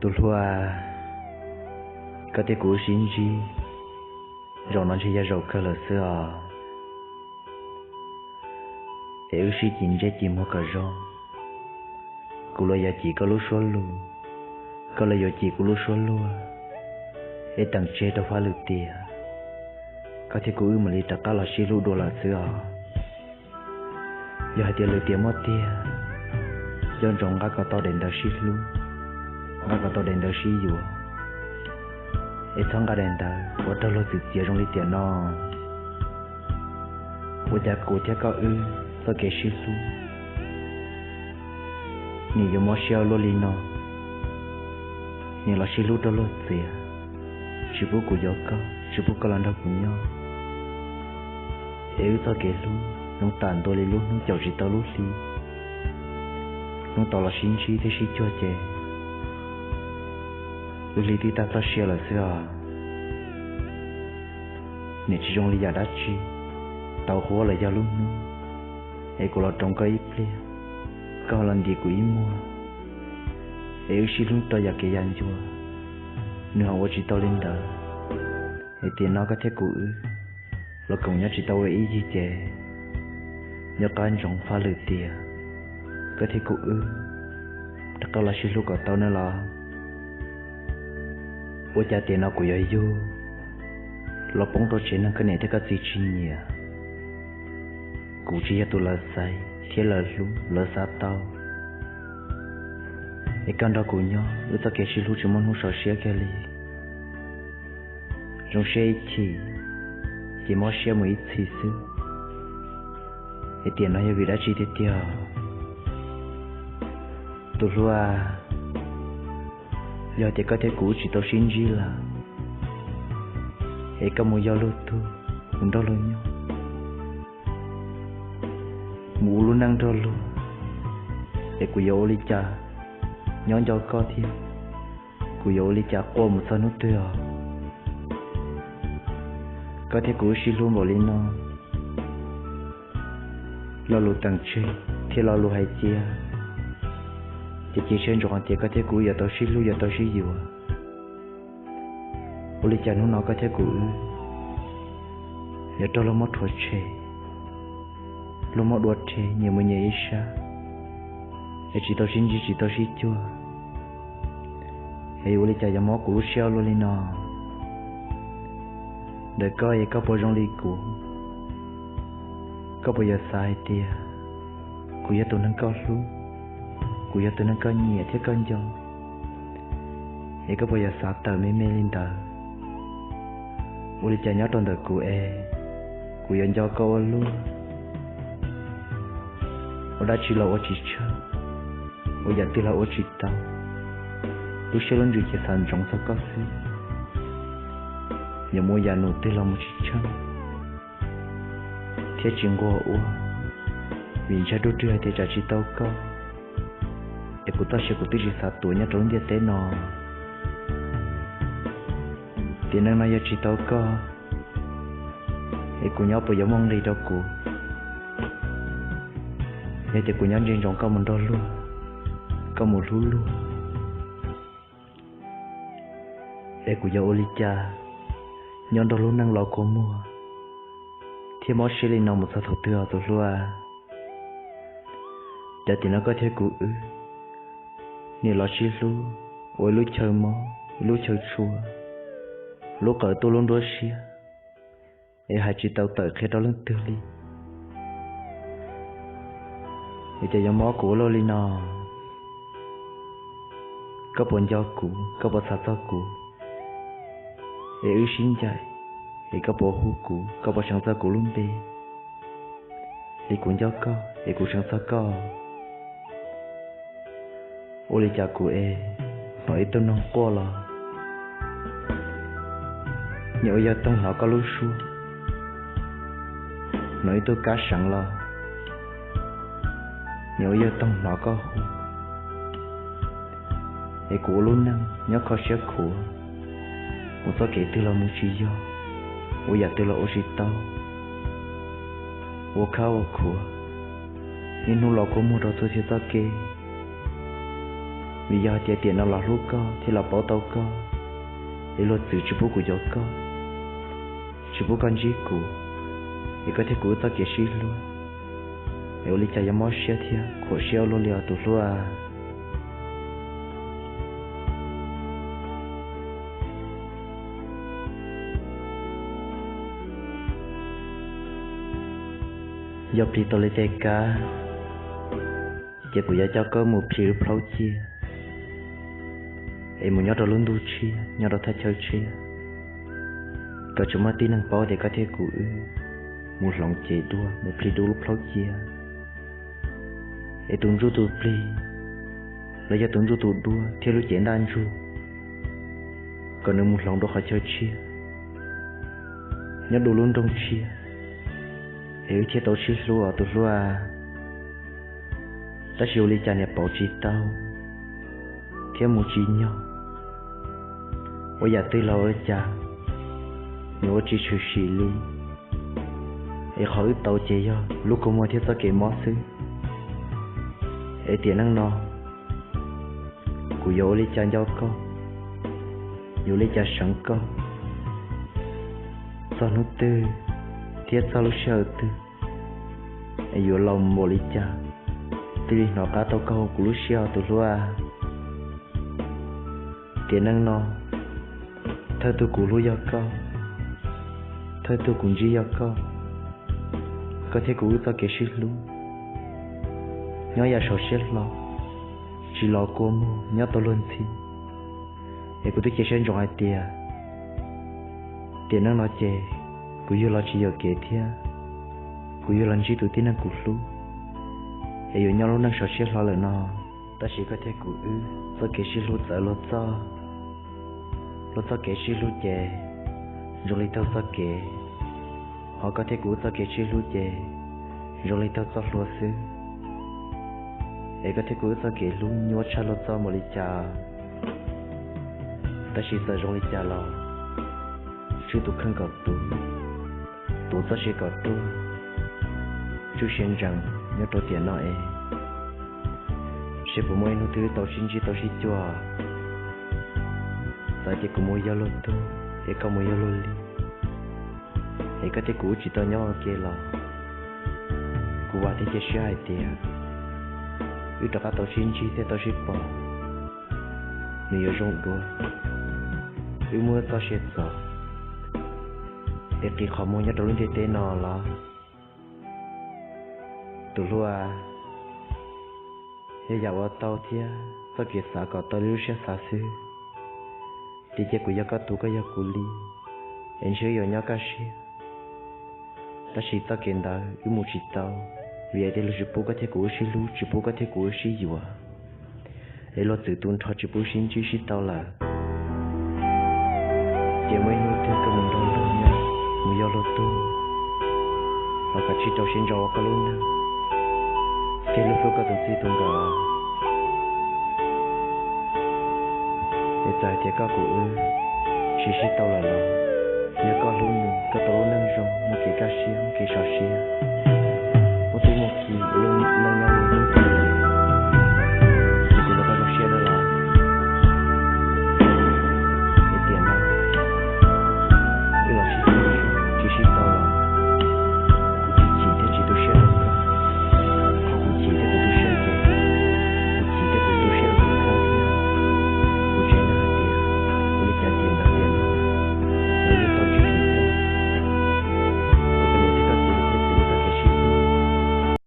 Tus hluas, koj thiab kuv wb sib ntsib, zaum no ntshe yog zaum kawg lawm xwb os. Es wb sib cim ntsej cim muag kom zoo, kuv los yuav cim koj lub suab lus, koj los yuav cim kuv lub suab luag, es teem tseg rau fab lwm tiam, koj thiab kuv wb mam li rov qab los sib hlub dua lawm xwb os. Yog hais tias lwm tiam muaj tiag, nco ntsoov nqa kom tau daim ntawv sib hlub, nqa kom tau daim ntawv sib yuav, es txhob nqa daim ntawv uas raug luag txwm txiav zoo li tiam no. Ua cas kuv thiab koj wb txoj kev sib hlub nim yuav mob siab luaj li no, nim los sib hlub raug luag txiav, tsis pub kuv yuav koj, tsis pub koj los nrog kuv nyob. Es wb txoj kev hlub zoo tam ntua li lub hnub caum tsis tau lub hli, hnub tau los sib ntsib thiab sib cuag ces wb lig tib tag txoj sia lawm xwb os. Nim tsis zoo li yam dab tsi, tau huab los yog lub hnub, es kuv los roos koj ib pliag, koj ho los ntim kuv ib muag, es wb sib hlub rau yam kev yam ncua, nws ho ua tsis tau li ntawd. Es tiam no koj thiab kuv wb los koom nyob tsis tau ua ib yig ces, nco qab ntsoov fab lwm tiam, koj thiab kuv wb rov qab los sib hlub kom tau nawb los. Ua cas tiam no kuv yuav yug los poob rau tsev neeg koj niam thiab koj txiv tsis nyiam. Kuv tsis yog tus lawv xaiv thiab lawv hlub lawv xav tau, es koj nrog kuv nyob wb txoj kev sib hlub tsis muaj hnub sov siab kiag li. Zoo siab ib chim ces mob siab mus ib txhis xwb. Es tiam no yog vim dab tsi tiag tiag? Tus hluas, yog tias koj thiab kuv tsis tau sib ntsib lawm, es koj mus yog luag tug, mus nrog luag nyob, mus ua lub neej nrog luag, es kuv yuav ua li cas nyob nco koj thiab? Kuv yuav ua li cas quaj mus txog hnub twg os? Koj thiab kuv wb sib hlub npaum li no, lo lus teem tseg thiab lo lus hais tias, ces cia siab ntsoov hais tias koj thiab kuv yuav tau sib hlub yuav tau sib yuav. Ua li cas hnub no koj thiab kuv wb yuav raug luag muab rhuav tshem, luag muab dua rhe nyias mus nyias ib sab, es tsis tau sib ntsib tsis tau sib cuag, es ua li cas yuav mob kuv lub siab luaj li no? Ntawm koj es koj puas zoo li kuv? Koj puas yuav xav hais tias kuv yog tus neeg koj hlub, kuv yog tus neeg koj nyiam thiab koj nco, es koj puas yuav xav tawm me me li ntawd? Ua li cas nyob rau ntawm kuv es kuv yuav nco koj ua luaj, ua dab tsi los ua tsis tsheej, ua yam twg los ua tsis tau, lub siab lub ntsws ces xav ntsoov txog koj xwb, yuav mus ua yam num twg los mus tsis tsheej thiab tsis nquag ua, vim ntshai ruaj rwg hais tias tsam tsis tau koj, es kuv txoj sia kuv twb tsis xav tuav nyob rau lub ntiaj teb no. Tiam neej no yog tsis tau koj, es kuv nyob puas yuav muaj nqis rau kuv? Yog tias kuv nyob ntsia ntsoov koj mus nrog luag, koj mus hlub luag, es kuv yuav ua li cas nyob nrog lub neej los kua muag thiab mob siab li no mus txog thaum twg os tus hluas? Cas tiam no koj thiab kuv wb nim los sib hlub ua ib lub chaw mob ib lub chaw tshua, lub qawm tuaj lub nruab siab, es hais tsis tau tawm qhia rau leej twg li. Es cas yuav mob kuv ua luaj li no? Koj puas nco kuv, koj puas xav txog kuv? Es wb sib ncaim, es koj puas hu kuv, koj puas seev txog kuv lub npe li kuv nco koj es kuv seev txog koj? Ua li cas kuv es hnov ib tug noog quaj los nim ua yog toog hnov koj lub suab, hnov ib tug kab seev los nim ua yog toog hnov koj hu. Es kuv ua lub neej nyob kho siab khuav, mus txoj kev twg los mus tsis yog, ua yam twg los ua tsis tau, ua khab ua khuav, niaj hnub los kua muag rau txhua txhia txoj kev. Vim yog hais tias tiam no los hlub koj thiab los paub tau koj, es luag txwv tsis pub kuv yuav koj, tsis pub koj ntsib kuv, es koj thiab kuv wb txoj kev sib hlub, es ua li cas yuav mob siab thiab khuam siab ua luaj li os tus hlub a. Yog plig tau li tej kab, ces kuv yuav coj koj mus plig lub plaub ciag, es mus nyob rau lub ntuj tshiab, nyob rau thaj chaw tshiab, kom tsis muaj tib neeg paub tias koj thiab kuv wb mus hloov cev dua mus plig dua lub plaub ciag. Es tus ntsuj tus plig, los yog tus ntsuj tus dua thiab lub cev ntaj ntsug, kom nws mus hloov rau qhov chaw tshiab, nyob dua lub nroog tshiab, es wb thiaj tau sib hlub os tus hlub a. Tab sis ua li cas niam pauv tsis tau thiab mus tsis nyog, ua yam twg los ua li cas nws ua tsis tshwm sim li. Es qhov wb tau ces yog lub kua muag thiab txoj kev mob xwb. Es tiam neej no kuv yuav ua li cas nco koj, yuav ua li cas seev koj, txog hnub twg thiab txog lub sij hawm twg, es yuav laus npaum li cas thiaj li hnov qab tau koj hauv kuv lub siab os tus hlub a. Tiam neej no, thawj tug kuv hlub yog koj, thawj tug kuv ntsib yog koj. Koj thiab kuv wb txoj kev sib hlub nyob yam saum siab hlo, tsis los kua muag nyob tau luag ntxhi. Es kuv twb cia siab ntsoov hais tias tiam neej no ces kuv yuav los tsis yuam kev thiab kuv yuav los ntsib tus tib neeg kuv hlub, es yuav nyob lub neej saum siab hlo lawm no. Tab sis koj thiab kuv wb txoj kev sib hlub txawv luag txoj, luag txoj kev sib hlub ces zoo li taug txoj kev, ho koj thiab kuv wb txoj kev sib hlub ces zoo li taug txoj hlua xwb. Es koj thiab kuv wb txoj kev hlub nyuaj tshaj luag txoj npaum li cas, tab sis txawm zoo li cas los tswj tus kheej kom tuv, tuv txoj sia kom ruaj, tswj sia ntsees nyob rau tiam no es seb puas muaj ib hnub twg wb tau sib ntsib tau sib cuag. Txawm tias kuv mus yog luag tug, es koj mus yog luag li, es koj thiab kuv wb tsis tau nyob ua ke los, kuv vam thiab cia siab hais tias wb rov qab tau sib ntsib thiab tau sib pom, nws yuav zoo dua. Wb muab wb txoj sia txov, es qis qhov muag nyob rau lub ntiaj teb no los. Tus hlub a, yog yam ua tau thiab txoj kev xav kom tau li lub siab xav xwb, ces cia kuv yog koj tug koj yog kuv li, es ntshe wb yuav nyob kaj siab. Tab sis txoj kev ntawd wb mus tsis tau, vim hais tias luag tsis pub koj thiab kuv wb sib hlub, tsis pub koj thiab kuv wb sib yuav, es luag txwv tu nrho tsis pub sib ntsib sib tau lawm. Ces muaj ib hnub twg koj mus nrog luag nyob, mus yog luag tug, los kav tsij rau siab ntso ua koj lub neej, thiaj li hlub koj tus txij tus nkawm. Es txawm hais tias koj kuv wb tsis sib tau lawm los, yog koj hlub nws, koj tau lub neej zoo, muaj kev kaj siab, muaj kev sov siab,